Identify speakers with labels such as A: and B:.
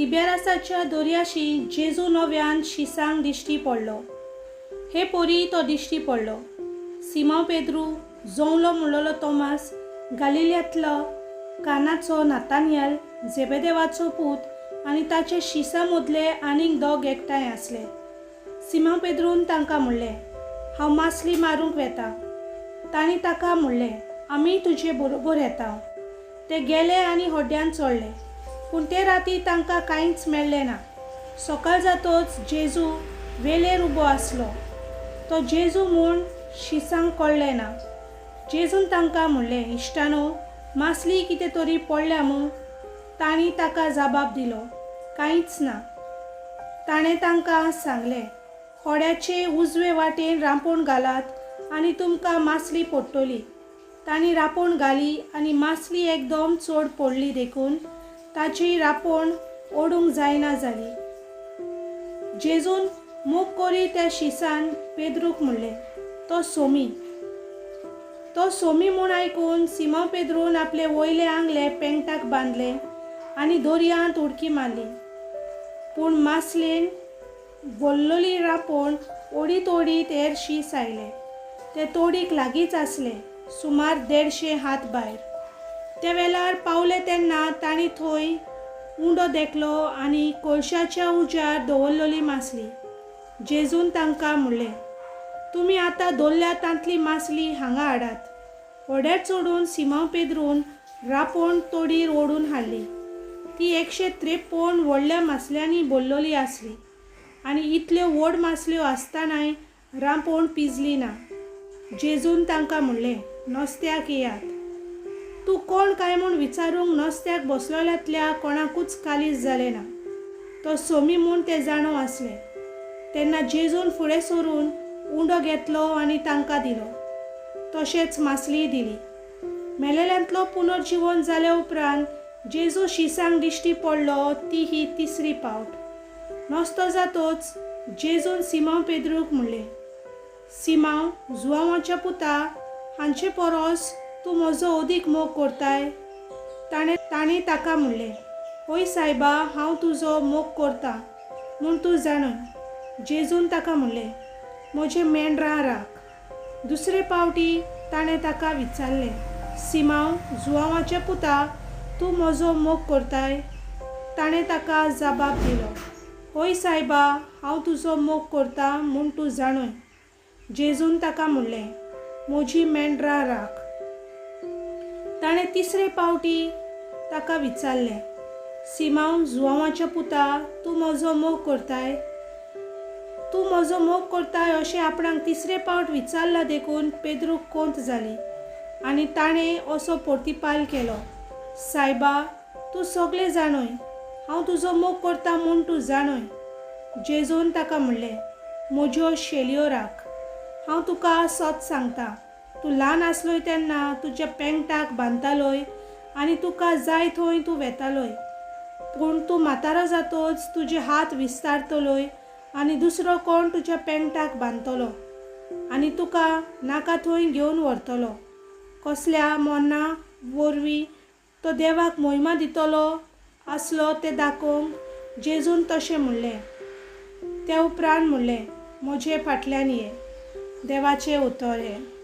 A: तिबेरासाच्या दर्याशीं जेजू नव्यान शिसांक दिश्टी पडलो. हे परी तो दिश्टी पडलो. सिमांव पेद्रू, जोंवलो म्हणलोलो तोमास, गालिल्यांतलो कानाचो नातानियल, जेबेदेवाचो पूत आनी ताचे शिसां मदले आनीक दोग एकठांय आसले. सिमांव पेद्रून तांकां म्हणलें, हांव मासली मारूंक वेतां. तांणी ताका म्हणलें, आमीय तुजे बरोबर येता. ते गेले आनी होड्ड्यान चडले, पूण ते राती तांकां कांयच मेळ्ळें ना. सकाळ जातच जेजू वेलेर उबो आसलो. तो जेजू म्हूण शिसांक कळ्ळें ना. जेजून तांकां म्हणलें, इश्टानो, मासली कितें तरी पडल्या मूं? तांणी ताका जाबाब दिलो, कांयच ना. ताणें तांकां सांगलें, होड्याचे उजवे वाटेन रांपोण घालात आनी तुमकां मासली पडटली. तांणी रांपोण घाली आनी मासली एकदम चड पडली देखून ताची रांपोण ओडूंक जायना जाली. जेजून मोग करी त्या शिसान पेद्रूक म्हणलें, तो सोमी. तो सोमी म्हूण आयकून सिमांव पेद्रून आपले वयले आंगले पेंगटाक बांदले आनी दर्यांत उडकी मारली. पूण मासलेन भरलोली रांपोण ओडीत ओडीत हेर शीस आयले. ते तोडीक लागींच आसले, सुमार 150 हात भायर. ते वेळार पावले तेन्ना तांणी थंय उंडो देखलो आनी कोळशाच्या उज्यार दवरलेली मासली. जेजून तांकां म्हणलें, तुमी आतां दवरल्या तांतली मासली हांगा हाडात. होड्यार चडून सिमांव पेद्रून रांपोण तोडीर ओडून हाडली. ती 153 व्हडल्या मासल्यांनी भरलेली आसली आनी इतल्यो व्हड मासल्यो आसतनाय रांपोण पिजली ना. जेजून तांकां म्हणलें, नुस्त्याक येयात. तूं कोण काय म्हूण विचारूंक नुस्त्याक बसलोल्यांतल्या कोणाकूच कालीज जालें ना. तो सोमी म्हूण ते जाणो आसले. तेन्ना जेजून फुडें सरून उंडो घेतलो आनी तांकां दिलो, तशेंच मासलीय दिली. मेलेल्यांतलो पुनर्जिवन जाल्या उपरांत जेजू शिसांक दिश्टी पडलो ती ही तिसरी पावट. नुस्तो जातोच जेजून सिमांव पेद्रूक म्हणलें, सिमांव, जुवांवाच्या पुता, हांचे परस तूं म्हजो अदीक मोग करताय? ताणें ताका म्हणलें, हय सायबा, हांव तुजो मोग करतां म्हूण तूं जाणून. जेजून ताका म्हणलें, म्हजे मेंढरां राख. दुसरे पावटी ताणें ताका विचारलें, सिमांव, जुवांवाच्या पुता, तूं म्हजो मोग करताय? ताणें ताका जबाब दिलो, हय सायबा, हांव तुजो मोग करतां म्हूण तूं जाणून. जेजून ताका म्हणलें, म्हजी मेंढरां राख. ताणें तिसरे पावटी ताका विचारलें, सिमांव, जुवांवाच्या पुता, तूं म्हजो मोग करताय? तूं म्हजो मोग करताय अशें आपणाक तिसरे पावट विचारलां देखून पेद्रूक कोंत जाली आनी ताणें असो प्रतिपाल केलो, सायबा, तूं सगळें जाणूय, हांव तुजो मोग करता म्हूण तूं जाणूय. जेजून ताका म्हणलें, म्हज्यो शेलयो राख. हांव तुका सत सांगता, तूं ल्हान आसलोय तेन्ना तुज्या पेंगटाक बांदतालोय आनी तुका जाय थंय तूं वेतालोय. पूण तूं म्हातारो जातोच तुजे हात विस्तारतलोय आनी दुसरो कोण तुज्या पेंगटाक बांदतलो आनी तुका नाका थंय घेवन व्हरतलो. कसल्या मरणा वरवीं तो देवाक मोहिमा दितलो आसलो तें दाखोवंक जेजून तशें म्हणलें. त्या उपरांत म्हणलें, म्हजे फाटल्यान ये. देवाचें उतर हें.